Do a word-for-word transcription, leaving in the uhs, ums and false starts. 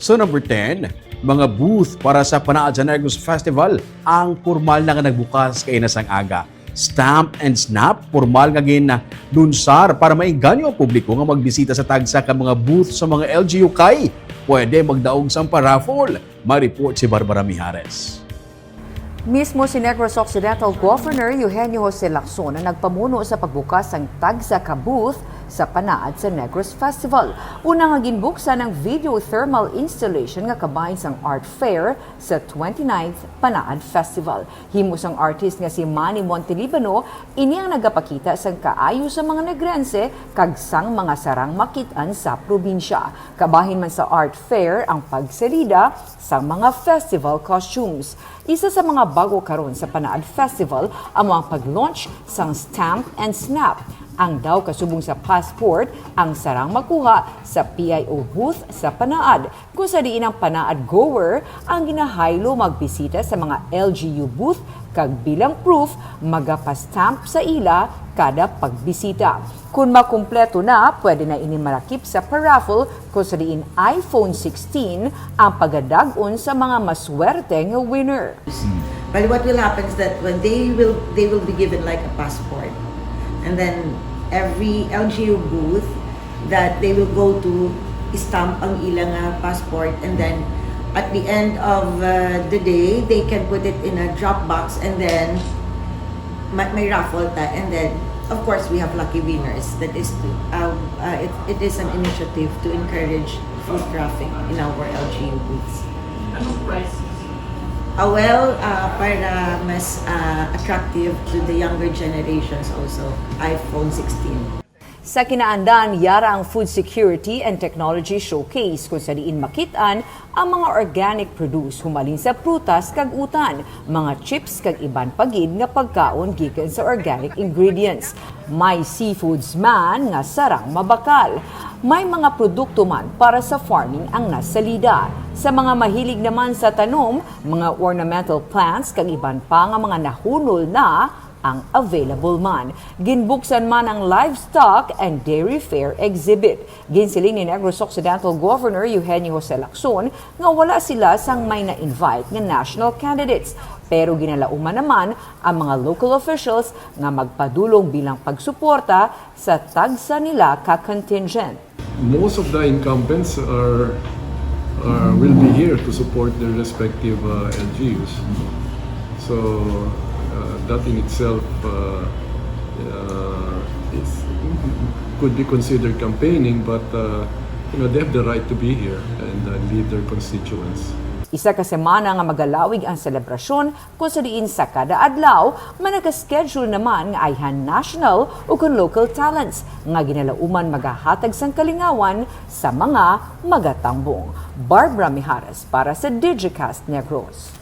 So number ten, mga booth para sa Panaad sa Negros Festival ang pormal na nga nagbukas kaina sang aga. Stamp and Snap, pormal nga ginlunsar para maengganyo ang publiko nga magbisita sa tagsa ka mga booth sa mga L G U kay pwede magdaog sang pa-raffle. May report si Barbara Mijares. Mismo si Negros Occidental Governor Eugenio Jose Lacson ang nagpamuno sa pagbukas sang tagsa ka booth sa Panaad sa Negros Festival. Una nga ginbuksan ang video thermal installation nga kabahin sang art fair sa twenty-ninth Panaad Festival. Himo sang artist nga si Manny Montelibano, ini ang nagapakita sang kaayo sa mga Negrense kag sang mga sarang makit-an sa probinsya. Kabahin man sa art fair ang pagsalida sang mga festival costumes. Isa sa mga bago karon sa Panaad Festival amo ang pag-launch sang Stamp and Snap. Ang daw kasubong sa passport ang sarang makuha sa P I O booth sa Panaad, kung sa diin ang Panaad goer ang ginahaylo magbisita sa mga L G U booth kag bilang proof magapa-stamp sa ila kada pagbisita. Kung makumpleto na, pwede na ini malakip sa pa-raffle kung sa diin iPhone sixteen ang pagadag-on sa mga maswerte nga winner. But what will happen is that when they will they will be given like a passport, and then every L G U booth that they will go to, stamp ang ilang uh, passport, and then at the end of uh, the day they can put it in a drop box, and then may, may raffle ta, and then of course we have lucky winners. That is to, uh, uh, it, it is an initiative to encourage foot traffic in our L G U booths. Anong price? Ah, well, ah, para mas ah, attractive to the younger generations also, iPhone sixteen. Sa kinaandan, yara ang Food Security and Technology Showcase kung sa diin makit-an ang mga organic produce humalin sa prutas kag utan, mga chips kag iban pa gid nga pagkaon gikan sa organic ingredients. May seafoods man nga sarang mabakal. May mga produkto man para sa farming ang nasalida. Sa mga mahilig naman sa tanom, mga ornamental plants kag iban pa nga mga nahunol na ang available man. Ginbuksan man ang Livestock and Dairy Fair exhibit. Ginsiling ni Negros Occidental Governor Eugenio Jose Lacson nga wala sila sang may na-invite nga national candidates, pero ginalauman naman ang mga local officials nga magpadulong bilang pagsuporta sa tagsa nila ka contingent. Most of the incumbents are, are will be here to support their respective uh, L G Us. So uh, that in itself uh, uh, is, could be considered campaigning, but uh, you know they have the right to be here and uh, lead their constituents. Isa ka semana nga magalawig ang selebrasyon, kung sa diin sa kada adlaw, managa-schedule naman nga ayhan national o kon local talents nga ginalauman magahatag sang kalingawan sa mga magatambong. Barbara Mijares para sa Digicast Negros.